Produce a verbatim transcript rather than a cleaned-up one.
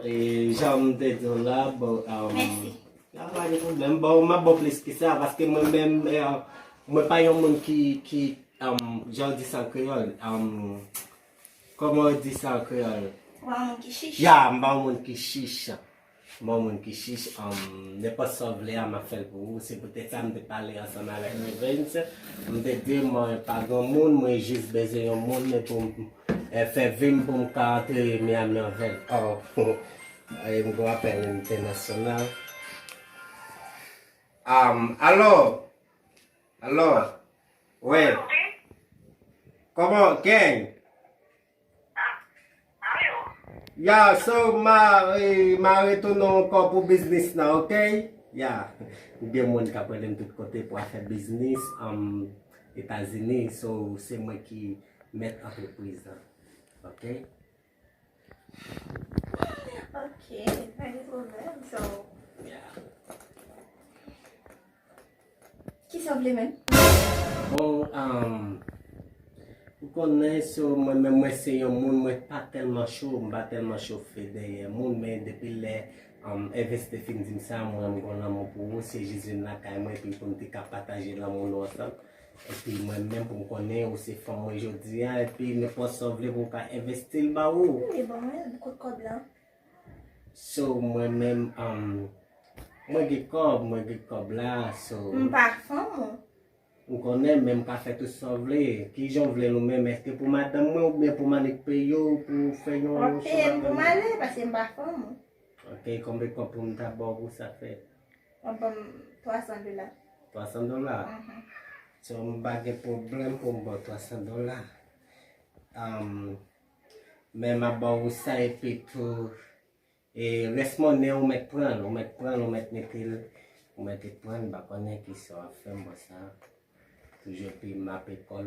E jan m te di w la, bon, um, mèsi. Ya, pa de pwoblèm. Bon, m ap ba w plis ki sa, paske mwen menm, eh, mwen pa yon moun ki, ki, um, jan w di sa an kreyòl, um, kòman w di sa an kreyòl? Ou pa yon moun ki chich? Ya, m pa yon moun ki chich. M pa yon moun ki chich, um, nenpòt sa w vle a, m ap fè l pou ou. Se poutèt sa m te pale ansanm avèk Revens. M te di, mwen pa granmoun, mwen jis bezwen yon moun, men pou m, eh, fè vi m pou m ka antre Miami avè l. Oh, e m gon apèl entènasyonal. Um, alò, alò, wè. Kòman, gang? Ya, so, ma, eh, ma retounen ankò pou biznis lan, ok? Ya. Gen moun k ap rele m tout kote pou afè biznis, um, Etazini, so, se mwen ki mèt antrepriz lan, ok? Ok, pa gen pwoblèm, so. Ya. Kisa w vle menm? Bon, um, ou konnen, so, mwen menm, mwen se yon moun, mwen pa tèlman cho, m pa tèlman chofe dèyè moun, men depi lè, um, Evens te fin di m sa, mwen, m gon lanmou pou ou, se jis vin lakay mwen, epi pou n te ka pataje lanmou nou ansanm. Epi mwen menm, pou m konnen ou se fanm mwen jodi a, epi nenpòt sa w vle pou m ka envesti l ba ou. Wi, bon, mwen, kote kòb lan? So, mwen menm, um, mwen gen kòb, mwen gen kòb la, so. M pa fanm ou. M konnen, men m ka fè tout sa w vle. Kijan w vle l ou menm? Èske pou madanm mwen oubyen pou m annik peye w pou fè yon... W ap peye m pou m ale, paske m pa fanm ou. Ok, konbyen kòb pou m ta ba w pou sa fèt? W ap ban m twa san dola. Twa san dola? Mhm. So, m pa gen pwoblèm pou m ba w twa san dola. Um, men m ap ba w sa epi tou, e rès monnen ou mèt pran l, ou mèt pran l, ou mèt mete l, ou mèt pran l, m pa konnen kisa w ap fè m bò sa. Toujou epi m ape kò l.